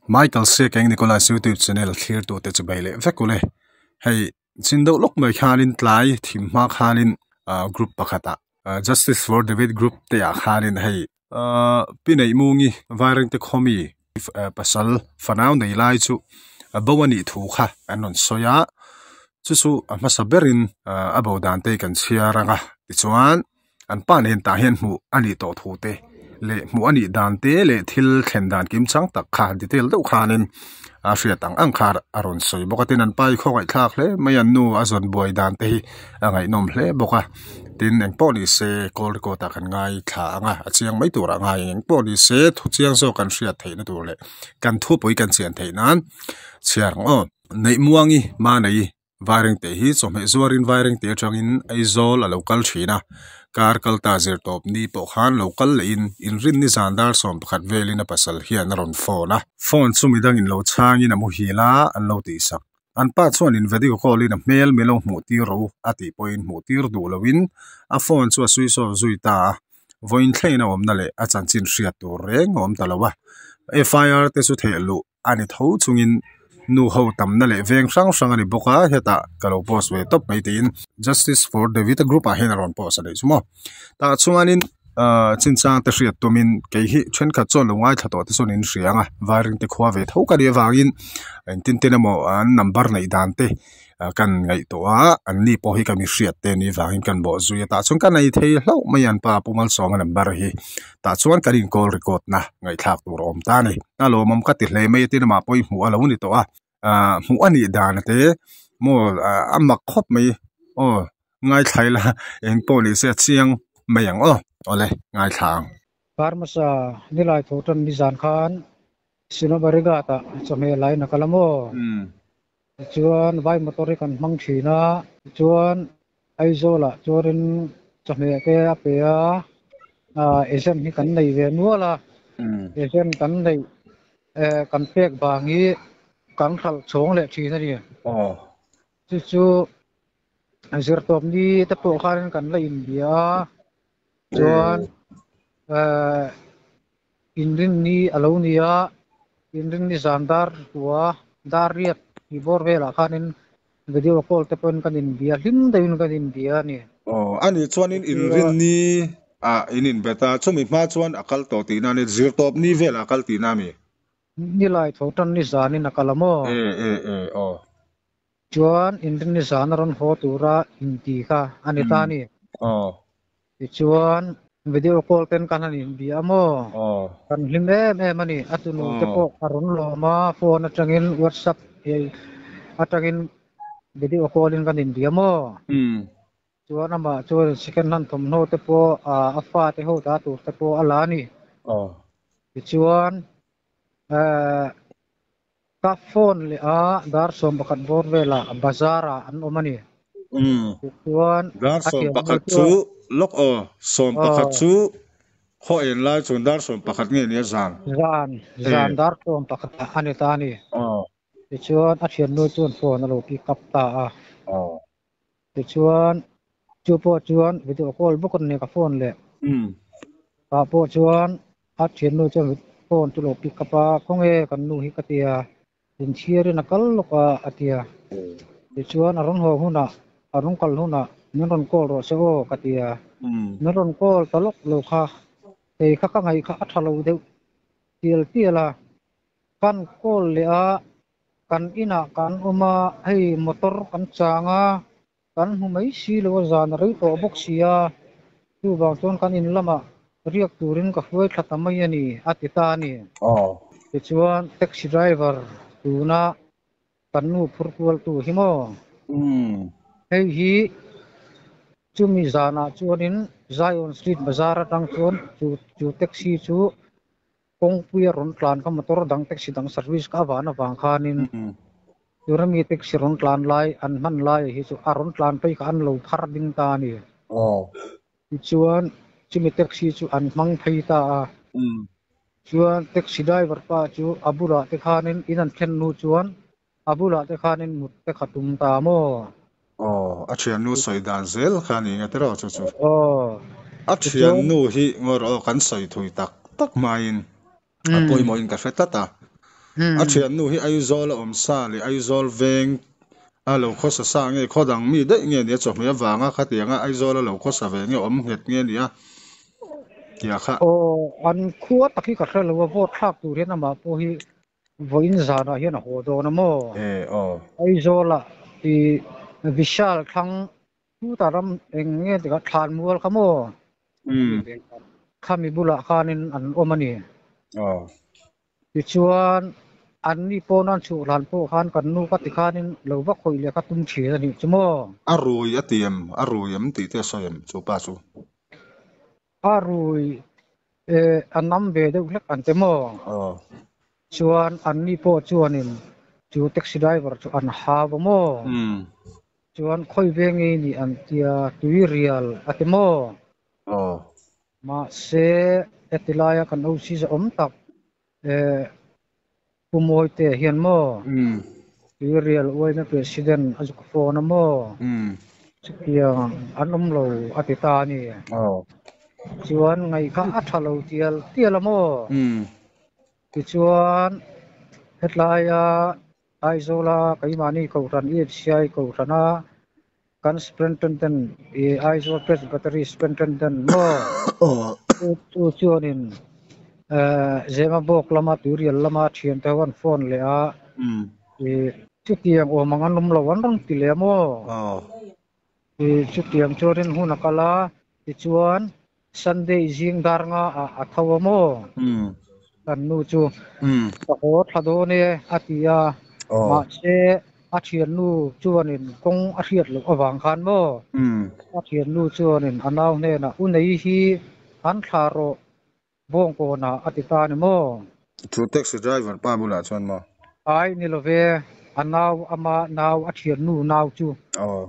Michael Siakeng Nicholas YouTube channel thlir tute chu bei leh vek ule. Hei chin deuh lawk mai khanin tlai thim hma khanin ah group pakhatah ah Justice for David group te ah khanin hei ah pi neih mungi Vairengte khawmi pasal fanau nei lai chu a bo a nih thu kha an rawn sawi a chu chu a hmasa berin ah a bo dan te kan chhiar ang a tichuan an pa nen tah hian hmuh a nih tawh thu te leh hmuh a nih dan te leh thil thlen dan kim chang tak kha detail deuh khanin a hriat ang ang kha a rawn sawi bawk a tin an pa hi khawngaih thlak hle mai an nu a zawn buai dan te hi a ngaihnawm hle bawk a tin eng pawh ni se call record ah kan ngaithla ang a a chiang mai turah ngai eng pawh ni se thu chiang zawk kan hriat theihna tur leh kan thupui kan chian theih nan chhiar ang aw Neihmuangi Manei Vairengte hi chawhmeh zuarin Vairengte atangin Aizawl a lo kal thin a, kar kal ta zir tawp ni pawh khan lo kal lehin inrinni zan dar 11 velin a pasal hian a rawn phone a. Phone chu midangin lo chhangin a muhil a, an lo tihsak. An pa chuan in video call in a hmel mi lo hmuh tir ro a tih pawhin hmuh tir duh loin a phone chu a switch off zui ta a, vawiin thlengin a awmna leh a chanchin hriat tur reng a awm ta lo a. FIR te chu theh luh a ni tho chungin nu ho tamna leh veng hrang hrang a ni bawk a hetah ka lo post ve tawp mai tiin justice for David a group ah hian a rawn post a nih chu maw tah chuanin ahh chinchang te hriat tumin kei hi thenkhat chuan lo ngaithla tawh te chuan in hria ang a vairing te khua ve tho ka nih avangin engtin tin emaw an number neih dan te ah kan ngaihtuah a an ni pawh hi ka mi hriat te anih vangin kan bawh zui a tah chuan ka nei thei hlauh mai an pa Pu Malsawma number hi tah chuan kan in call record na ngaihthlak tur a awm ta a ni a lawmawm ka ti hle mai a tin amah pawh hi hmuh a lo ni tawh a ah hmuh a nih dan te maw ah a mak khawp mai aw ngaithla ila eng pawh ni se a chiang mai ang aw awle ngaithla ang. Parmasa nilai tho tan nizan khan Sinobarigat ah chawhmeh lai na kal a maw? Tichuan vai motor hi kan hmang thin a, tichuan Aizawlah chuanin chawhmeh te a pe a, agent hi kan nei ve nual a, agent kan neih kan pek vang hi kan hralh chhawng leh thin a ni. Chu chu zirtawp ni te pawh khanin kan la inbia a, chuan Inrinni a lo ni a, Inrinni zan dar tua dar riat tih bawr velah khanin video call te pawhin kan inbia hlim deuhin kan inbia a ni. Aw, a nih chuanin Inrinni ah in inbet a, chumi hma chuan a kal tawh tihna a ni, zirtawp ni velah a kal tihna a mi? Nilai tho tan ni zanin a kal a maw? E, e, e, aw. Chuan Inrinni zan a rawn haw tura inti kha a ni ta a ni. Aw. Tichuan video call ten kan han inbia a maw? Aw. Kan hlim em em a ni. A tunu te pawh a rawn lawm a, phone atangin WhatsApp atangin video call in kan inbia a maw? Chuan amah chuan second hand thawmhnaw te pawh a fate ho ta tur te pawh a la a ni. Aw. Tichuan ka phone leh a dar 11 bawr velah bazar ah an awm a ni. Tichuan Dar 11 chu lawk aw, 11 chu khaw en lai chuan dar 11 nge nia zan? Zan, zan dar 11 ah a ni ta a ni. Aw. Tichuan a thiannu chuan phone a lo pick up ta a. Aw. Tichuan chu pawh chuan video call bawk a ni ka phone leh. Tah pawh chuan a thiannu chuan phone chu lo pick up a, khawnge kan nu hi ka ti a, inchhiarin a kal lawk a a ti a. Tichuan a rawn haw hunah, a rawn kal hunah min rawn call rawh se aw ka ti a. Min rawn call ta lawk lo kha, kei kha ka ngaih kha a tha lo deuh tial tial a. Kan call leh a, Kan inah kan awm a, hei motor kan chang a, kan hmu mai si lo a, zan a rei tawh bawk si a, chuvang chuan kan in lamah riak turin ka hruai thla ta mai a ni, a ti ta a ni. Tichuan taxi driver tuna kan nu phur kualtu hi maw? Hei hi chumi zanah chuanin Zion Street bazar atang chuan chu taxi chu Kawngpui a rawn tlan kha motor dang taxi dang service kha a van avang khanin tuna mi taxi rawn tlan lai an hman lai hi chu a rawn tlan phei kha an lo phar ding ta a ni. Tichuan chumi taxi chu an hmang phei ta a. Chuan taxi driver pa chu a bulah te khanin in an thlen hnu chuan a bulah te khanin mut te kha tum ta maw? Aw, a thiannu sawi dan zel kha a ni nge tiraw chu chu. Aw, A tichuan. thiannu hi ngaw rawh aw kan sawi thui tak tak hmain a pawimawhin ka hre tlat a. A thiannu hi Aizawl a awm sa leh Aizawl veng a lo khawsa sa nge khaw dang mi daih nge nia chawhmeh avanga khatianga Aizawl a lo khawsa ve nge awm nghet nge nia tia kha. Aw, an khua tak hi ka hre lo a, vote thlak tur hian amah pawh hi vawiin zanah hian a haw dawn a maw? E aw. Aizawlah i Vishal thlang Chuta ram eng nge tikah thlan mual kha maw? Khami bulah khanin an awm a ni. Tichuan, anni pawn an chhuh hlan pawh khan kan nu ka ti khanin lo va khawih leh kha tum thin a nih chu maw? A rui a ti em? A rui em tih te a sawi em chu pa chu? A rui e, a nam ve deuh hlek an ti maw? Chuan anni pawh chuanin chu taxi driver chu an hau a maw? Chuan khawi ve ngei nih an tia tui rial a ti maw? Mahse heti laia kan OC zahawm tak e Pu Mawite hian maw? Tui rial uaina President a zuk phone a maw? Chutiang an awm lo a ti ta a ni. Chuan ngaih kha a tha lo tial tial a maw? Tichuan hetlaia Aizawla keimahni Kohhran EFCI Kohhrana kan Superintendent i Aizawl Presbytery Superintendent maw chu chuanin Zemabawk lama Tuirial lama thiante ho an phone leh a i chutiang awm ang an awm lo an rawn ti leh a maw? I chutiang chuanin hun a kal a tichuan Sunday zing dar nga ah a tho a maw? Kan nu chu ka haw thla dawn e a ti a, mahse a thiannu chuanin kawng a hriat loh avang khan maw? A thiannu chuanin a nau hnenah u nei hi han thla rawh Bawngkawnah a ti ta a ni maw? Chu taxi driver pa bulah chuan maw? Ai ni lo ve, a nau ama nau a thiannu nau chu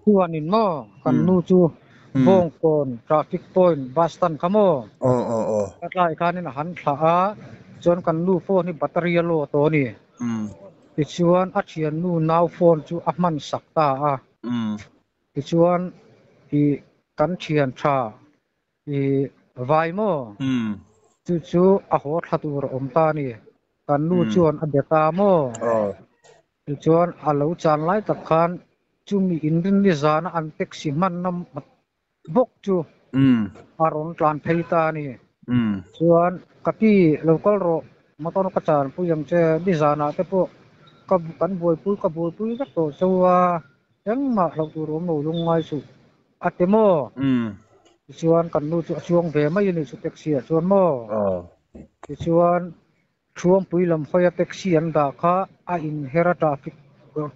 chuanin maw kan nu chu Bawngkawn traffic point bus stand kha maw? A tlai khanin a han thlah a, chuan kan nu phone hi battery a load tawh a ni. Tichuan a thiannu nau phone chu a hman sak ta a. Tichuan i kan thian tha I vai maw? Chu chu a haw thla tur a awm ta a ni. Kan nu chuan a be ta maw? Tichuan a lo chan lai tak khan chumi inrinni zana an taxi hmanna bawk chu a rawn tlan phei ta a ni. Chuan ka pi lo kal rawh, motor ka chan pui ang che, nizanah te pawh ka kan buaipui ka buaipui vek tawh cheu a, engmah hlauh tur awm lo lungngai suh. A ti maw? Tichuan kan nu chu a chuang ve mai a ni chu taxi ah chuan maw? Tichuan Thuampui lam hawia taxi an dah kha a inher a traffic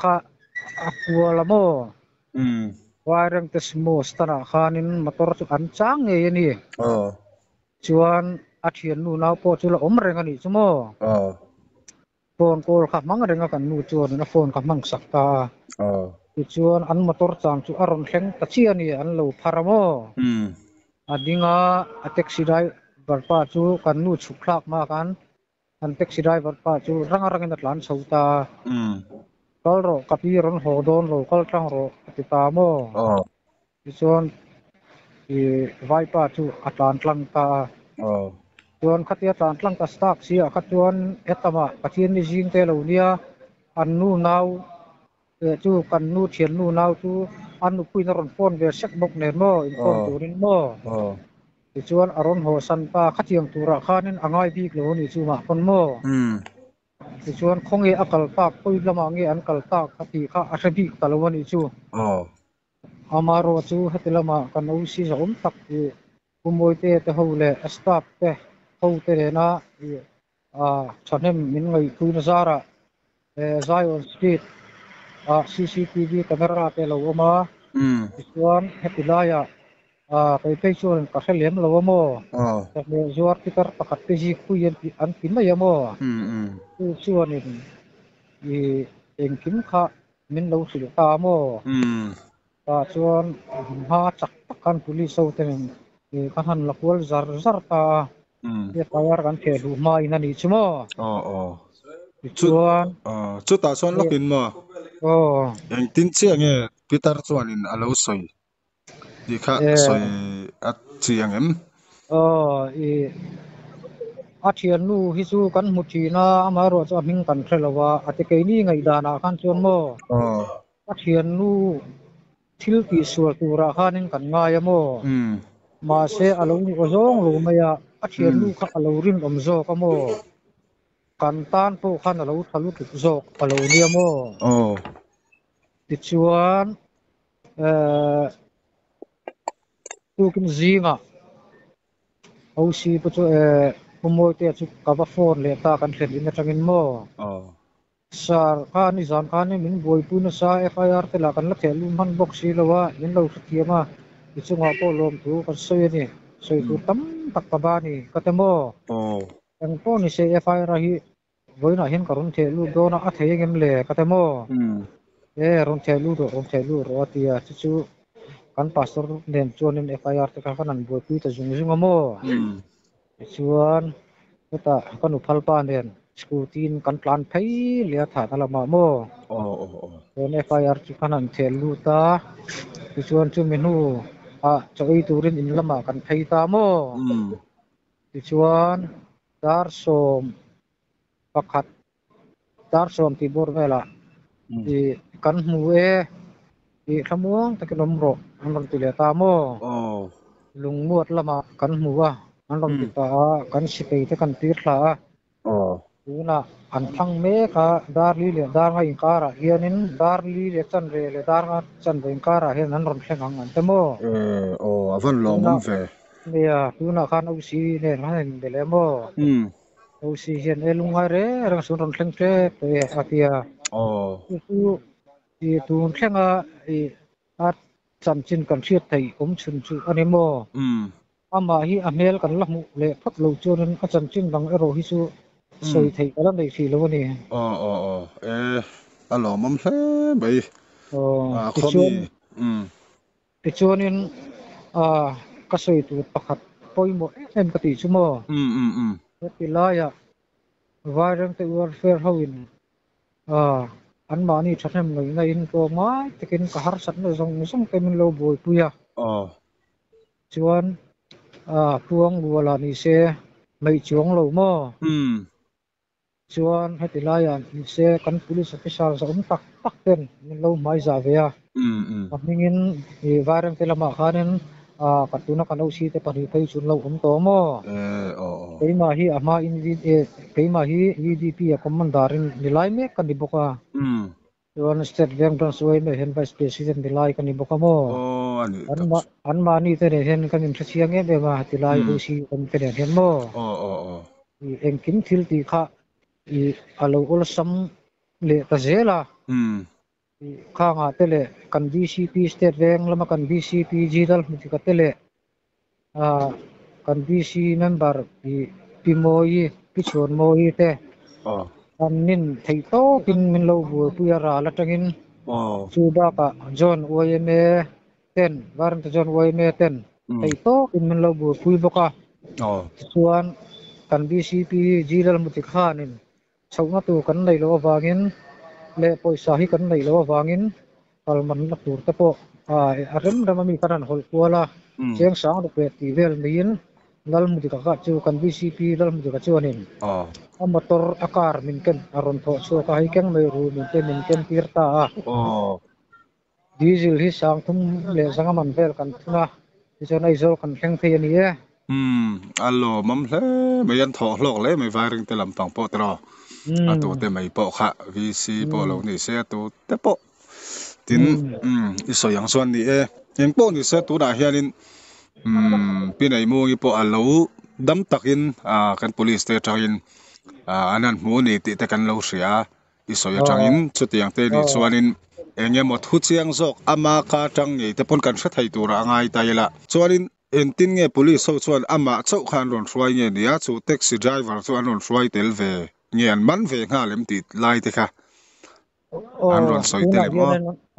kha a kual a maw? Vairengte Sumo stand ah khanin motor chu an chang ngei a ni. Chuan a thiannu nau pawh chu la awm reng a nih chu maw? Phone call kha hmang reng a kan nu chuanin a phone kha hmang sak ta a. Tichuan an motor chang chu a rawn thleng ta chiah a ni, an lo phar a maw? A ding a, a taxi driver pa chu kan nu chhuk thlak hma khan an taxi driver pa chu rang rangin a tlan chho ta a. Kal rawh, ka pi rawn haw dawn lo, kal tlang rawh a ti ta a maw? Tichuan i vaipa chu a tlan tlang ta a. Chuan khatia tlan tlang ta tak si ah kha chuan hetamah Pathian ni zing te lo nia, an nu nau eh chu kan nu thian nu nau chu an nupuiin a rawn phone ve sek bawk nen maw, inkhawm turin maw. Tichuan a rawn haw san ta, khatiang turah khanin a ngai bik lo a nih chu mah pawn maw. Tichuan khawnge a kal tak, khawi lamah nge an kal tak a tih kha a hre bik ta lo a nih chu. Amaherawh chu heti lamah kan OC zahawm tak i Pu Mawite te ho leh a staff te ho te nena i thahnem min ngaihpuina zarah Zion Street ah cctv camera te a lo awm a, tichuan heti laiah kei phei chuan ka hre lem lo a maw, chawhmeh zuar pitar pakhat te zikpui an ti mai a maw, chu chuanin i engkim kha Min lo hrilh ta maw? Tah chuan hma chak tak khan police ho te nen kan han la kual zar zar ta a, FIR kan theh hluh hma in a nih chu maw? Tichuan. Chutah chuan lawkin maw? Engtin chiah nge Peter chuanin a lo sawi tih kha sawi a chiang em? Aw, i A thiannu hi chu kan hmu thin a, amaherawhchu a hming kan hre lo a, a ti keini ngaihdanah khan chuan maw a thiannu thil tihsual turah khanin kan ngai a maw? Mahse a lo ni aw zawng lo mai a, a thiannu kha a lo rinawm zawk a maw? Kan tan pawh khan a lo tha lutuk zawk a lo nia maw? Tichuan tukin zingah OC pawh chu Pu Mawitea chu ka va phone leh ta kan thlen in atangin maw? Sir, kha nizan khan min buaipui nasa FIR te lah kan la theh lum hman bawk si lo a, min lo hrethiam a, i chungah pawh lawmthu kan sawi a ni, sawi tur tam tak ka ba ni ka ti maw? Eng pawh ni se FIR hi vawiinah hian ka rawn theh lut dawn a, a thei engem le ka ti maw? E rawn theh lut rawh, rawn theh lut rawh a ti a, chu chu kan pastor nen chuanin FIR te kha kan han buaipui ta zung zung a maw? Tichuan hetah ka nuphal pa nen scooty in kan tlan phei leh a thahna lamah maw? Chuan FIR chu kan han theh lut a, tichuan chumi hnu ah chaw ei turin in lamah kan phei ta maw? Tichuan dar 11, dar 10 tih bawr velah ih kan hmu e, ih thlamuang takin awm rawh an rawn ti leh ta maw? Lungmuat lamah kan hmu a, an rawn ti ta a, kan sipei te kan tir thla a. Tunah an thang mek a, dar li leh dar nga inkarah hianin dar li leh chanve leh dar nga chanve inkarah hian an rawn thleng ang an ti maw? Aw, a van lawmawm ve. Nia, tunah khan OC nen khan an inbe leh maw? OC hian e lungngai reng reng a sun rawn thleng tep tawh e a ti a. Chu chu i tun thlenga i a chanchin kan hriat theih awm chhun chu a ni maw? Amah hi a hmel kan la hmuh leh phawt lo chuanin a chanchin dang erawh hi chu sawi theih ka la nei hrih lo a ni. Aw aw aw e a lawmawm hle mai. Aw tichuan tichuanin ka sawi tur pakhat pawimawh em em ka tih chu maw? Heti laiah Vairengte Welfare hoin anmahni thahnem ngaihna in tlawmngai takin ka harsatna zawng zawng te min lo buaipui a. Chuan Puang Luala ni se hmeih chuang lo maw? Chuan heti laiah ni se kan police officer zawm tak tak ten min lo hmai zah ve a. A hmingin Vairengte lamah khanin ka tuna kan OC te pahnih phei chu an lo awm tawh maw? Keimah hi a hmain keimah hi VDP a commander in ni lai mek ka ni bawk a. Chuan State Bank Branch YMA hian Vice President ni lai ka ni bawk a maw? Aw, a nih tak chu. Anmahni te nen hian kan inhrechiang em em a, tilai OC awm te nen hian maw? Aw, aw, aw. Engkim thil tih kha i a lo awlsam leh ta zel a. Khangah te leh kan VCP State Bank lama kan VCP G Lalhmutika te leh Kan VC member i Pi Mawi, Pi Chhuan Mawi te an nin theih tawkin min lo buaipui a ral atangin chu bakah John YMA ten, Varenta John YMA ten theih tawkin min lo buaipui bawk a. Tichuan kan VCP G Lalmuti khanin Chhohna tur kan neih loh avangin leh pawisa hi kan neih loh avangin kal manna tur te pawh a rem rem a mi kan han hawlh kual a, cheng sang ruk leh tih vel niin Lalmudika kha chu kan VCP Lalmudika chuanin a motor a car min ken a rawn thawh chhuak a, hei keng mai ru min te min ken tir ta a. Diesel hi 3500 man vel kan thun a, tichuan Aizawl kan thleng phei a ni e. Umm, a lawmawm hle mai, an thawh hlawk hle mai Vairing te lampang pawh tiraw, a tu te mai pawh kha VC pawh lo ni se a tu te pawh tin umm i sawi ang chuan ni e, eng pawh ni se tunah hianin umm Pi Neimungi pawh a lo dam takin ah kan police te atangin ah an han hmu a ni tih te kan lo hria a. I sawi atangin chutiang te nih chuanin eng emaw thu chiang zawk ama ka atang ngei te pawn kan hre thei turah a ngai ta ila. Chuanin engtin nge police ho chuan amah chauh kha an rawn hruai nge nia, chu taxi driver chu an rawn hruai tel ve nge an man ve nghal em tih lai te kha an rawn sawi tel em aw.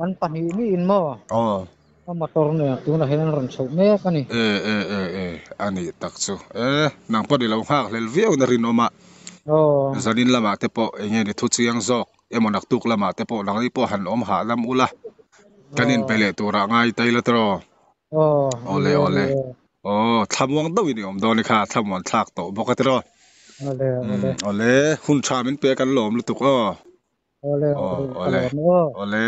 An pahnih niin maw? Aw. A motor nen tunah hian an rawn chhoh mek a ni. E e e e a nih tak chu. E nang pawh ni lo nghak hlel viau na rinawm a. Aw. Zanin lamah te pawh eng nge ni thu chiang zawk emaw naktuk lamah te pawh nangni pawh han awm hahdam ula. Kan inpe leh turah ngai ta ila tawh. Aw. Awle awle. Aw thlamuang deuhin i awm dawn i kha thlamuan thlak tawh bawk a tiraw. Awle awle. Awle hun tha min pe kan lawm lutuk aw. Awle Aw ka awle lawm aw. Awle.